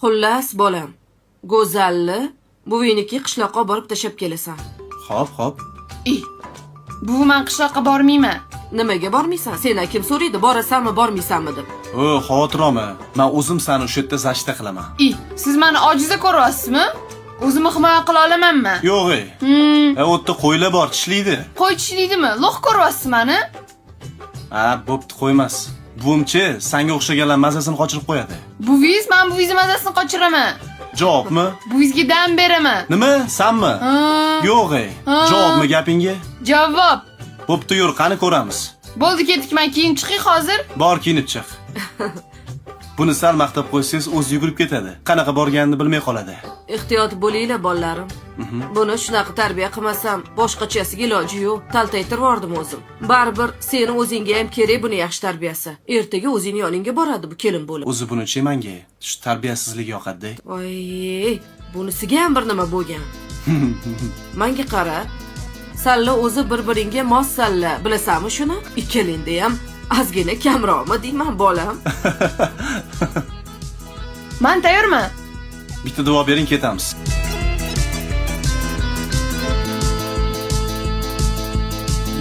Xullas, bolam, Go'zalni buviniki qishloqqa borib tashlab kelasan. Xo'p, xo'p. I. Buvi, man qishloqqa bormayman. Nimaga bormaysan? Sendan kim so'raydi, borasanmi, bormaysanmi deb? O, xavotir olma. Men o'zim seni o'sha yerda защита qilaman. I, siz meni ojiza ko'ryapsizmi? O'zimni himoya qila olamanmi? Yo'q, ey. E, u yerda qo'ylar bor, tishlaydi. Qo'y tishlaydimi? Лох ko'ryapsiz mani? Ha, bo'pti, qo'ymas. Buvimchi, sanga o'xshaganlar mazasini qochirib qo'yadi. Buvingiz, man buvingizni mazasini qochiraman. Javobmi? Buvingizga dam beraman. Nima? Sanmi? Ha. Yo'q, ey. Ha. Javobmi gapingga? Javob. Bo'pti, yur, qani ko'ramiz. Bo'ldi, ketdik, man kiyinib chiqay hozir. Bor, kiyinib chiq. Buni sal maqtab qo'ysangiz, o'zi yugurib ketadi. Qanaqa borganini bilmay qoladi. Ehtiyot bo'linglar, bolalarim. Buni shunaqa tarbiya qilmasam, boshqachasiga iloji yo'q. Taltaytirib yubordim o'zim. Baribir seni o'zingga ham kerak buni yaxshi tarbiyasi. Ertaga o'zing yoningga boradi bu kelin bo'lib. O'zi buni-chi menga shu tarbiyasizlik yoqadi. Voy, bunisiga ham bir nima bo'lgan. Manga qara. Salla o'zi bir-biringga mos salla, bilasanmi shuni? Ikkalingda ham ozgina kamroqmi deyman, bolam. Man tayyorman. Bitta duo bering, ketamiz.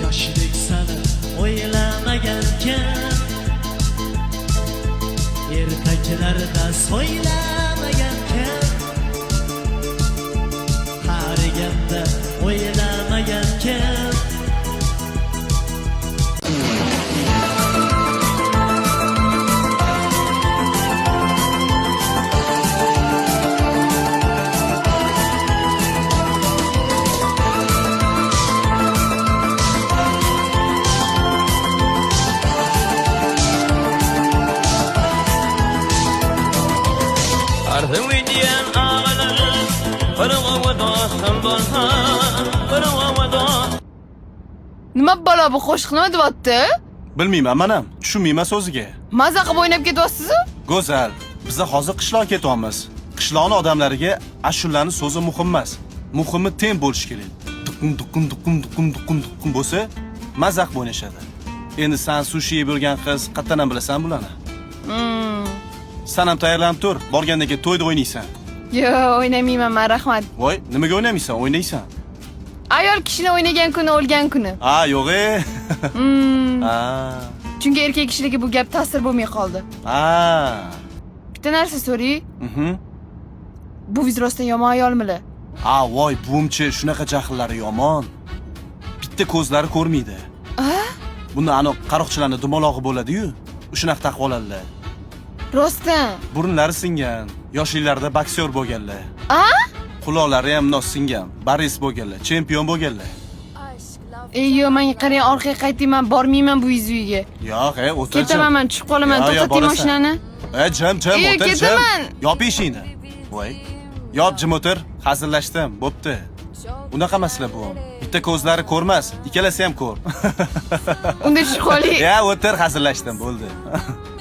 Yoshlik sani o'ylamagan kim, ertaklarda so'ylamagan kim, qariganda o'ylamagan kim. Arzuw edýän agalar, bir gowy dostum bolsa, bir gowy dost. Nima balo bu qo'shiq, nima deyapti? Bilmayman, man ham tushunmayman so'ziga. Maza qilib o'ynab ketyapsiz-ku? Go'zal, biza hozir qishloq ketyapmiz. Qishloqni odamlariga ashulani so'zi muhim emas. Muhimi temp bo'lishi kerak. Duqun duqun duqun duqun duqun duqun bo'lsa, maza qilib o'ynashadi. Endi san sushi yeb yurgan qiz, qayerdan ham bilasan bularni? San ham tayyorlanib tur, borgandan keyin to'yda o'ynaysan. Yo'q, o'ynamayman man, rahmat. Voy, nimaga o'ynamaysan? O'ynaysan. Ayol kishini o'ynagan kuni o'lgan kuni. A, yo'q e. A. Chunki erkak kishilarga bu gap ta'sir bo'lmay qoldi. A. Bitta narsa so'ray. Buvingiz rostdan yomon ayolmilar? A, voy, buvimchi shunaqa jahllari yomon. Bitta ko'zlari ko'rmaydi. Bunda ano qaroqchilarni dumalog'i bo'ladi-yu, shunaqa taqib oladilar. Rostdan. Burunlari singan, yoshliklarida boksyor bo'lganlar. A? Quloqlari ham nos singan, борец bo'lganlar, chempion bo'lganlar. Ey, yo'q, menga qarang, orqaga qaytayman, bormayman buvingiz uyiga. Yo'q, e, o'tir. Ketaman man, tushib qolaman, Yo, yo, to'xtating borasan. mashinani. E, jim, jim, Ey, o'tir, jim. ketaman. Yop eshikni. Voy. Yop, jim o'tir. Hazillashdim, bo'pti. Unaqa emaslar bu. Bitta ko'zlari ko'rmas, ikkalasi ham ko'r. Unda tushib qoling. Ya, o'tir, hazillashdim, bo'ldi.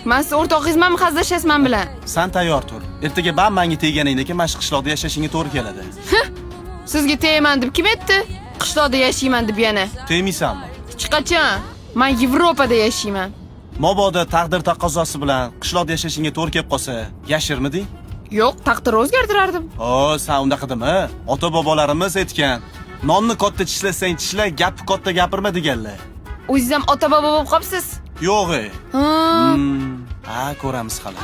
Man siz o'rtog'ingizmanmi, hazillashasiz man bilan? San tayyor tur. Ertaga bam manga teganingdan keyin mana shu qishloqda yashashingga to'g'ri keladi. Sizga tegaman deb kim aytdi? Qishloqda yashayman deb yana. Tegmaysanmi? Hech qachon. Man Yevropada yashayman. Mabodo taqdir taqozosi bilan qishloqda yashashingga to'g'ri kelib qolsa, yashirmiding? Yo'q, taqdir o'zgartirardim. O, san unaqa dema. Ota bobolarimiz aytgan, nonni katta tishlasang tishla, gapni katta gapirma deganlar. O'zingiz ham ota bobo bo'lib qolibsiz. Yo'q, e. Ha. Ha, ko'ramiz hali.